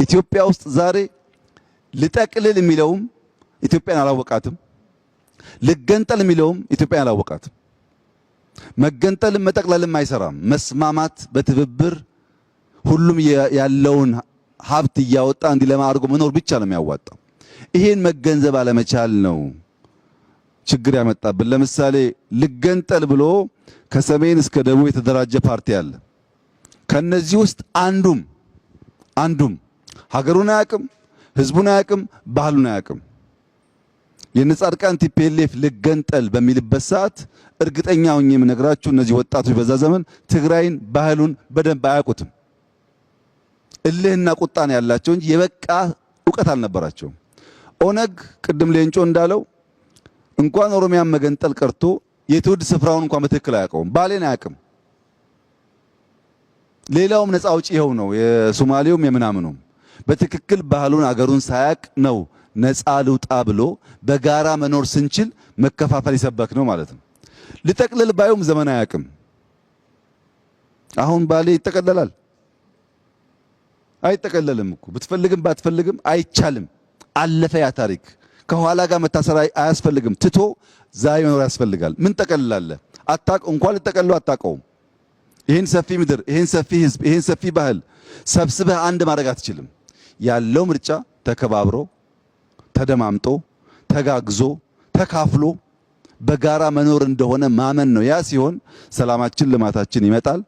ኢትዮጵያ ውስጥ ዛሬ ልጠቅልል የሚለውም ኢትዮጵያን አላወቃትም፣ ልገንጠል የሚለውም ኢትዮጵያን አላወቃትም። መገንጠልም መጠቅለልም አይሰራም። መስማማት በትብብር ሁሉም ያለውን ሀብት እያወጣ እንዲለማ አድርጎ መኖር ብቻ ነው የሚያዋጣው። ይሄን መገንዘብ አለመቻል ነው ችግር ያመጣብን። ለምሳሌ ልገንጠል ብሎ ከሰሜን እስከ ደቡብ የተደራጀ ፓርቲ አለ። ከነዚህ ውስጥ አንዱም ሀገሩን አያውቅም፣ ህዝቡን አያውቅም፣ ባህሉን አያውቅም። የነጻድቃን TPLF ልገንጠል በሚልበት ሰዓት እርግጠኛ ሆኜ የምነግራችሁ እነዚህ ወጣቶች በዛ ዘመን ትግራይን ባህሉን በደንብ አያውቁትም። እልህና ቁጣ ነው ያላቸው እንጂ የበቃ እውቀት አልነበራቸውም። ኦነግ ቅድም ሌንጮ እንዳለው እንኳን ኦሮሚያን መገንጠል ቀርቶ የትውልድ ስፍራውን እንኳን በትክክል አያውቀውም። ባሌን አያውቅም። ሌላውም ነፃ አውጪ ይኸው ነው፣ የሶማሌውም የምናምኑም በትክክል ባህሉን አገሩን ሳያቅ ነው ነፃ ልውጣ ብሎ በጋራ መኖር ስንችል መከፋፈል ይሰበክ ነው ማለት ነው። ልጠቅልል ባዩም ዘመን አያውቅም። አሁን ባሌ ይጠቀለላል አይጠቀለልም እኮ ብትፈልግም ባትፈልግም አይቻልም። አለፈ ያ ታሪክ። ከኋላ ጋር መታሰር አያስፈልግም። ትቶ ዛሬ መኖር ያስፈልጋል። ምን ጠቀልላለህ? አታቅ እንኳን ልጠቀልለው አታውቀውም። ይህን ሰፊ ምድር፣ ይህን ሰፊ ህዝብ፣ ይህን ሰፊ ባህል ሰብስበህ አንድ ማድረግ አትችልም። ያለው ምርጫ ተከባብሮ ተደማምጦ ተጋግዞ ተካፍሎ በጋራ መኖር እንደሆነ ማመን ነው። ያ ሲሆን ሰላማችን፣ ልማታችን ይመጣል።